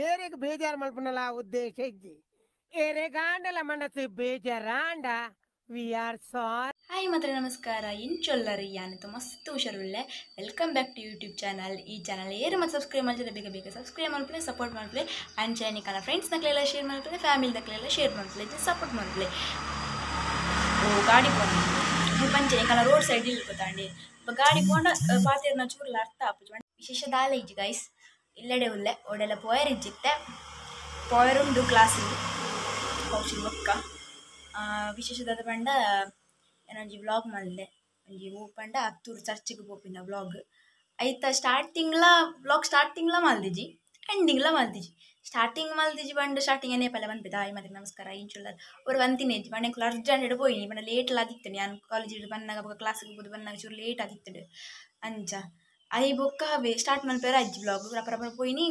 ಏರೆಗ್ ಬೇಜಾರ್ ಮಲ್ಪುನಲ ಉದ್ದೇಶ ಇಜ್ಜಿ ಏರೆಗಾಂಡಲ ಮನಸ್ಸು ಬೇಜಾರಾಂಡ we are sorry. Hi ಮಾತ್ರ ನಮಸ್ಕಾರ ಇಂಚೊಲ್ಲರಿ ಯಾನಂತ ಮಸ್ತ್ ಹುಷಾರುಳ್ಳೆ. Welcome back to YouTube channel. ಈ ಚಾನಲ್ ಏರು ಮತ್ತು ಸಬ್ಸ್ಕ್ರೈಬ್ ಮಾಡ್ತಾರೆ ಬೇಗ ಬೇಗ ಸಬ್ಸ್ಕ್ರೈಬ್ ಮಾಡ್ಪ್ಲೆ, ಸಪೋರ್ಟ್ ಮಾಡ್ಪ್ಲೆ ಆ್ಯಂಡ್ ಚಾನಿಕನ ಫ್ರೆಂಡ್ಸ್ ನಕ್ಲೆಲ್ಲ ಶೇರ್ ಮಾಡ್ಪ್ಲೆ, ಫ್ಯಾಮಿಲಿ ನಕ್ಲೆಲ್ಲ ಶೇರ್ ಮಾಡ್ಪ್ಲೆ, ಸಪೋರ್ಟ್ ಮಾಡ್ಪ್ಲೆ. ಓ ಗಾಡಿ ಪೋಂಡು ಪಂಚೆ ಎಂಕಲ ರೋಡ್ ಸೈಡ್ ಇಲ್ಲಿ ಗೊತ್ತಾಂಡಿ ಗಾಡಿ ಪೋಂಡ ಪಾತೇರ್ನ ಚೂರ್ಲ ಅರ್ಥ ಆಪುಜಿ. ವಿಶೇಷ ದಾಲ ಇಜ್ಜಿ ಗೈಸ್, ಇಲ್ಲಡೆ ಉಲ್ಲೆ ಓಡೆಲ್ಲ ಪೋಯರ್ ಇಜ್ಜಿತ್ತೆ, ಪೋಯರುಂಡು ಕ್ಲಾಸಿಗೆ ಕೌಶಿಲ್ ಬೊಕ್ಕ ವಿಶೇಷದಾದ ಪಂಡ ಏನೊಂಜಿ ವ್ಲಾಗ್ ಮಲ್ದೆ ಒಂಜಿ ಓ ಪಂಡ ಅತ್ತೂರು ಚರ್ಚಿಗೆ ಪೋಪಿನ ವ್ಲಾಗ್ ಐತ. ಸ್ಟಾರ್ಟಿಂಗ್ಲ ವ್ಲಾಗ್ ಸ್ಟಾರ್ಟಿಂಗ್ಲ ಮಲ್ದಿಜಿ, ಎಂಡಿಂಗ್ಲ ಮಲ್ದಿಜಿ. ಸ್ಟಾರ್ಟಿಂಗ್ ಮಲ್ದಿಜಿ ಪಂಡ ಸ್ಟಾರ್ಟಿಂಗ್ ಏನೇ ಪಲ್ಲ ಬಂದ್ಬಿದ್ದ. ಹಾಯ್ ಮತ್ತೆ ನಮಸ್ಕಾರ ಇಂಚುಲ್ಲ ஒரு వంತಿನೇಜಿ ಪಂಡ ಎಂಕುಲು ಅರ್ಜೆಂಟ್ ಪೋಯಿನಿ ಪಂಡ ಲೇಟ್ ಆದಿತ್ತಂಡು. ಯಾನ್ ಕಾಲೇಜ್ ಬನ್ನಾಗ ಬೊಕ್ಕ ಕ್ಲಾಸಿಗೆ ಪೋದು ಬನ್ನಾಗ ಚೂರು ಲೇಟ್ ಆದಿತ್ತಂಡು. ಅಂಚ I ಬೊಕ್ಕ ಅವೇ ಸ್ಟಾರ್ಟ್ ಮಲ್ಪೇರ ಅಜ್ಜಿ ವ್ಲಾಗ್ ರಪ್ಪ ರಪ್ಪ ಪೋಯಿನಿ.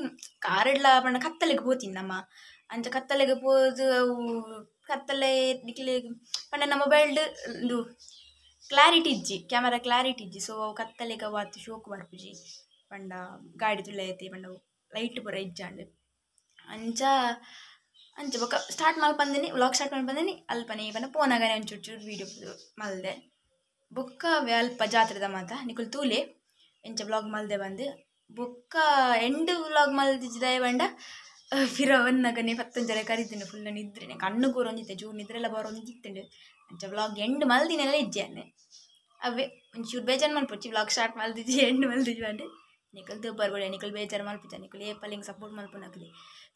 ಕಾರಿಡ್ಲ ಪಂಡ ಕತ್ತಲೆಗೆ ಪೋತೀನಿ ನಮ್ಮ ಅಂಚ ಕತ್ತಲೆಗೆ ಪೋದು ಅವು ಕತ್ತಲೆ ನಿಕ್ಲೆ ಪಂಡ ನಮ್ಮ ಮೊಬೈಲ್ಡ್ ಇಂದು ಕ್ಲಾರಿಟಿ ಇಜ್ಜಿ, ಕ್ಯಾಮರಾ ಕ್ಲಾರಿಟಿ ಇಜ್ಜಿ. ಸೊ ಅವು ಕತ್ತಲೆಗೆ ಅವು ಆತು ಶೋಕ್ ಬರ್ಪುಜಿ ಪಂಡ ಗಾಡಿ ತುಳ್ಳೆ ಐತೆ ಪಂಡ ಲೈಟ್ ಪೂರ ಇಜ್ಜಾಂಡ್. ಅಂಚ ಅಂಚ ಬೊಕ್ಕ ಸ್ಟಾರ್ಟ್ ಮಲ್ಪಂದಿನಿ ವ್ಲಾಗ್ ಸ್ಟಾರ್ಟ್ ಮಲ್ಪಂದಿನಿ ಅಲ್ಪನೇ ಪಂಡ ಪೋನಾಗನೆ ಒಂಚೂರು ಚೂರು ವೀಡಿಯೋ ಮಲ್ದೆ. ಬೊಕ್ಕ ಅಲ್ಪ ಜಾತ್ರೆದ ಮಾತ ನಿಕುಲು ತೂಲೆ ಎಂಚ ವ್ಲಾಗ್ ಮಲ್ದೆ ಬಂದು. ಬೊಕ್ಕ ಎಂಡ್ ವ್ಲಾಗ್ ಮಲ್ದಿಜ್ಜಿ ಪಂಡ ಫಿರ ಬಂದಾಗನೆ ಪತ್ತೊಂಜರೆ ಕರಿತೀನಿ ಫುಲ್ ನಿದ್ರೆ ಕಣ್ಣು ಕೂರೊಂಜಿತ್ತೆ ಚೂರು ನಿದ್ರೆಲ್ಲ ಬರೋಂಜಿತ್ತುಂಡು. ಅಂಚ ವ್ಲಾಗ್ ಎಂಡ್ ಮಲ್ದಿನೆಲ್ಲ ಇಜ್ಜಿ ಅನ್ನೆ ಅವೇ ಒಂಚೂರು ಬೇಜಾರು ಮಲ್ಪೊಚ್ಚಿ ವ್ಲಾಗ್ ಸ್ಟಾರ್ಟ್ ಮಲ್ದಿಜ್ಜಿ ಎಂಡ್ ಮಲ್ದಿಜ್ಜಿ ಪಂಡ ನಿಕಲ್ ಬರ್ಬೋಡೆ ನಿಕಲ್ ಬೇಜಾರು ಮಲ್ಪುಜ ನಿಕಲ್ ಏಪಲ್ ಹಿಂಗೆ ಸಪೋರ್ಟ್ ಮಲ್ಪುನಕ್ಲಿ.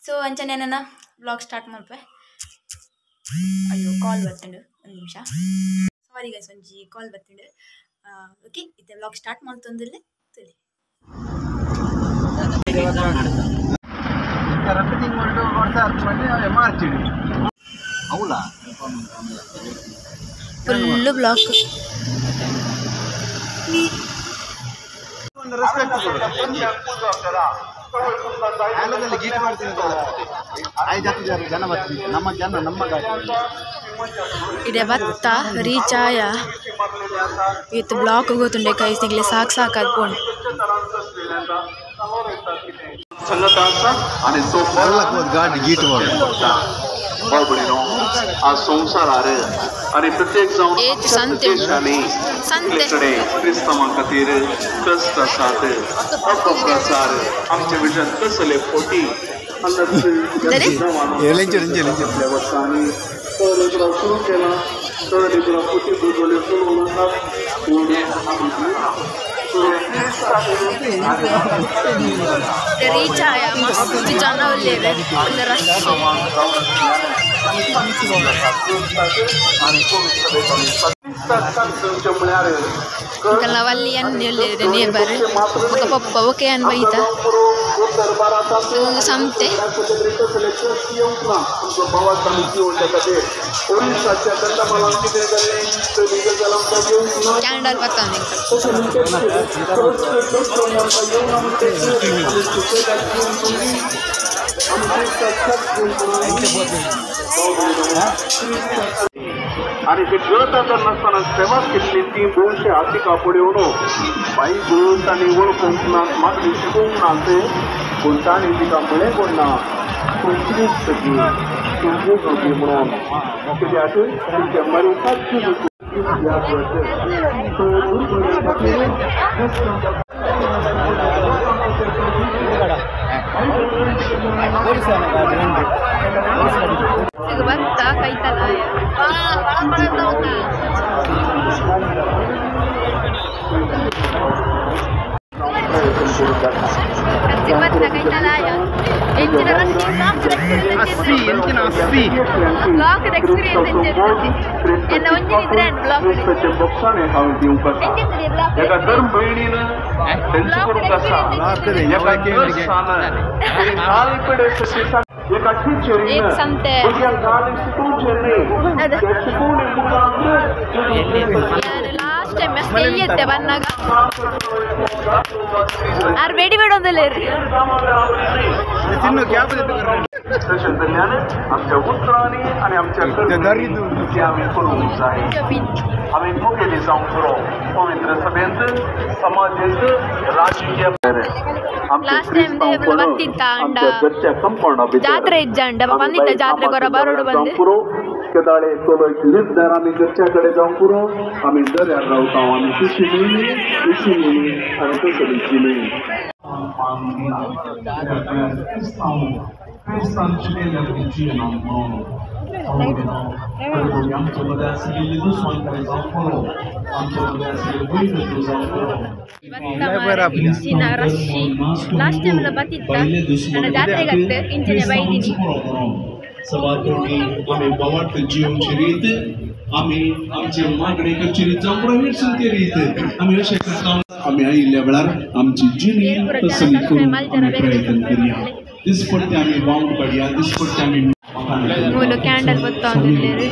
ಸೊ ಅಂಚನೆ ನನ್ನ ವ್ಲಾಗ್ ಸ್ಟಾರ್ಟ್ ಮಲ್ಪೆ. ಅಯ್ಯೋ ಕಾಲ್ ಬರ್ತುಂಡು ಒಂದು ನಿಮಿಷ, ಸಾರಿ ಗೈಸ್ ಒಂಜಿ ಕಾಲ್ ಬರ್ತುಂಡು. ಓಕೆ ಇತ್ತೆ ವ್ಲಾಗ್ ಸ್ಟಾರ್ಟ್ ಮಲ್ತೊಂದಿಲ್ಲ ತುಲಿ. Full block ಇಡೆ ಬತ್ತ ರೀಚ್ ಆಯ ಇತ್ತು ಬ್ಲಾಕ್ ಗೊತ್ತುಂಡೆ ಕೈಸ್ ನಿಗ್ಲೆ ಸಾಕು ಸಾಕಾದ್ ಪೋಂಡು. ರೀಚ್ ಆಯ ಮಸ್ತ್ ಜನ ಉಲ್ಲೇರೆ ರಶ್. ವಲ್ಲಿ ಅನ್ನ ಉಲ್ಲೇರೆ ನೇಬರ್ ಬೊಕ ಪಪ್ಪ ಓಕೆ ಅನ್ ಬೈತ ಸಂತೆ. ಕ್ಯಾಂಡಲ್ ಬರ್ತದೆ. आणि ते गत नासतना सेवा केल्ली ती भोवशे हाती कापड येवन बाई गत आनी वळखूंक ना मागणी शिकूंक ना ते पूण तांणी तिका म्हळें कोण ना तूं क्रिस्त गी, तूं जेजू गी म्हणून कित्याक तिच्या मरणाची ಭತ್ತ ಕೈತಲ एक संते ಲಾಸ್ಟ್ ಟೈಮ್ ಮಸ್ತ್ ಎಲ್ಲಿತ್ತೆ ಬನ್ನಾಗ ಆರ್ ಬೇಡಿ ಬೇಡೊಂದಲ್ಲೇರಿ आमच्या उतरांनी आनी आमच्या करणी आमी करूंक जाय. आमी मुखेली जावंक पुरो पवित्र सभेंत समाजेंत राजकीय आमच्या कंपाउंडा ಜಾತ್ರೆ ಇಜ್ಜಂಡ ಬಂದಿದ್ದ ಜಾತ್ರೆ ಕೊರ ಬರೋಡು ಬಂದೆ केदाळे लिफ्टार आमी घरच्या कडेन जावंक पुरो. आमी दर्यार रावता, आमी कुशी मेळ्ळी कुशी मेळ्ळी आनी तसली मेळ्ळी. ಲಾಸ್ಟ್ ಟೈಮ್ ಎಲ್ಲ ಬತ್ತಿತ್ತ ನನ್ನ ಜಾತ್ರೆಗತ್ತೆ ಇಂಚನೆ ಬೈದಿನಿ. आमी बावाट जियोवची रीत, आमी आमचे मागणे करची रीत जावं पुरो ते रीत आमी अशें करता. आमी आयिल्ल्या वेळार आमची जिणी तसली करूंक आमी प्रयत्न करया. दिसपट्टे आमी बावंड काडया, दिसपट्टे आमी ಮೂಲು ಕ್ಯಾಂಡಲ್ ಬತ್ತೊಂದುಲ್ಲೆರ್.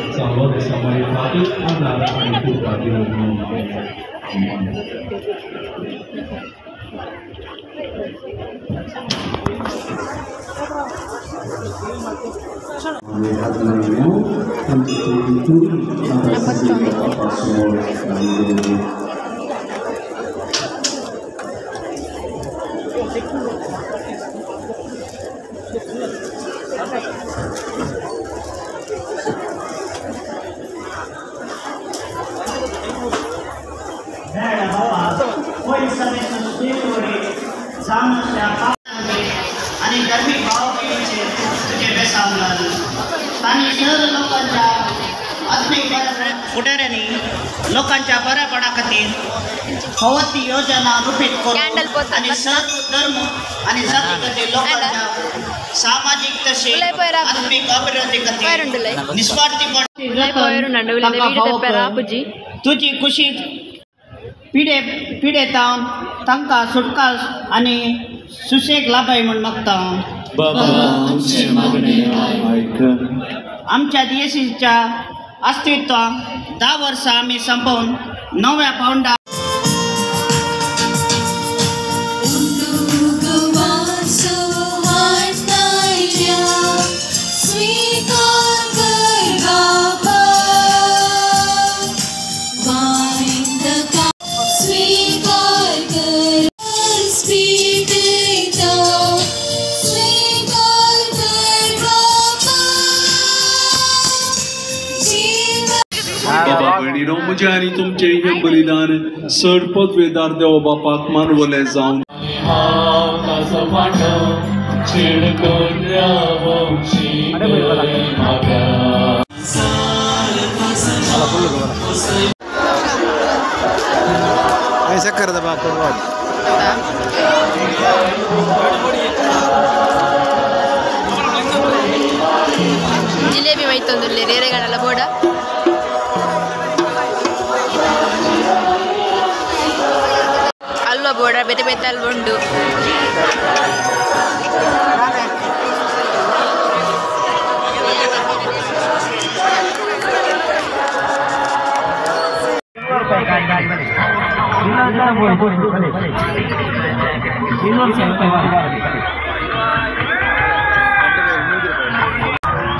आणि धर्मीक भावबहिणीचे तुझे बेसांव घाल. तांणी शहर लोकांच्या आत्मीक फुडाऱ्यांनी लोकांच्या बऱ्यापणा खातीर फावो ती योजना रुपीत करून आणि सर्व धर्म आणि जाती खातीर लोकांच्या सामाजीक तशें आत्मीक अभिवृद्धी खातीर निस्वार्थीपणान तुजी कुशीक पिडे पिडेतावन तांकां सुटका आनी सुशेग लाभाय म्हूण मागता. आमच्या दियेसीच्या अस्तित्वाक 10 वर्सां आमी संपोवन 9व्या पावंडा बाबा भयणीनो, म्हजें आनी तुमचें हें बलिदान सर पदवेदार देव बापाक मानवलें जावन ಜಿಲೇಬಿ ಮೈತೊಂದುಲ್ಲೆ ರೇರೆಗಡಲ ಬೋಡ. ಅಲ್ವಾ ಬೋಡ ಬೇತೆ ಬೇತೆ ಅಲ್ವ ಉಂಡು.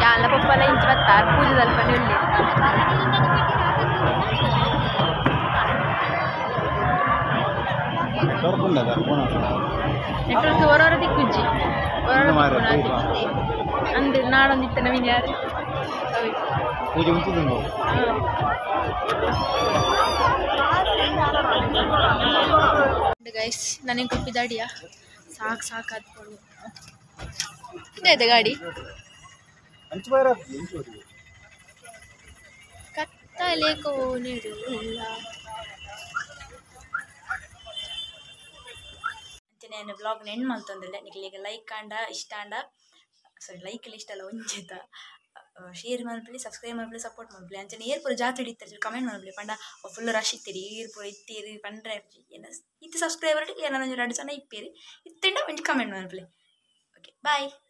ಯಾಲ ಪಪ್ಪಲ ಇಂಚ ಬತ್ತಾರ್ ಪೂಜೆ ದಲ್ಪನೆ ಉಲ್ಲೆ. ನೆಟ್ವರ್ಕ್ ಹೊರೊರ ದಿಕ್ಕುಜ್ಜಿ ಹೊರೊರ ಅಂದು ನಾಡೊಂದಿತ್ತ ನವೀನ್ ಯಾರು ಪೂಜೆ ಮುಂಚಿದ್ದು ಗೈಸ್. ನನಗೆ ಕುಪ್ಪಿದಾಡಿಯ ಸಾಕು ಸಾಕಾದ್ಕೊಂಡು ಇದೆ ಗಾಡಿ ಕತ್ತಲೆ ಕೋನಿಡುಲ್ಲ. ಅಂಚನೆ ಬ್ಲಾಗ್ ಎಂಡ್ ಮಲ್ತೊಂದುಲ್ಲೆ. ನಿಕ್ಲೆಗ್ ಲೈಕ್ ಆಂಡ ಇಷ್ಟ ಆಂಡ ಸಾರಿ ಲೈಕ್ ಇಷ್ಟ ಅಲ್ಲ ಒಂಜೇತ ಶೇರ್ ಮಲ್ಪುಲೆ, ಸಬ್ಸ್ಕ್ರೈಬ್ ಮಲ್ಪುಲೆ, ಸಪೋರ್ಟ್ ಮಲ್ಪುಲೆ. ಅಂಚನೆ ಏರ್ ಪೂರ ಜಾತ್ರೆ ಇತ್ತಾರೆ ಕಮೆಂಟ್ ಮಲ್ಪುಲೆ. ಪಂಡ ಫುಲ್ ರಶ್ ಇತ್ತೀರಿ ಏರ್ ಪೂರ ಇತ್ತೀರಿ ಪಂಡ್ರೆ ಏನ ಇತ್ತು ಸಬ್ಸ್ಕ್ರೈಬರ್ ಏನ ಒಂಜಿ 2 ಜನ ಇಪ್ಪೇರಿ ಇತ್ತಿಂಡ ಒಂಜಿ ಕಮೆಂಟ್ ಮಲ್ಪುಲೆ. Okay bye.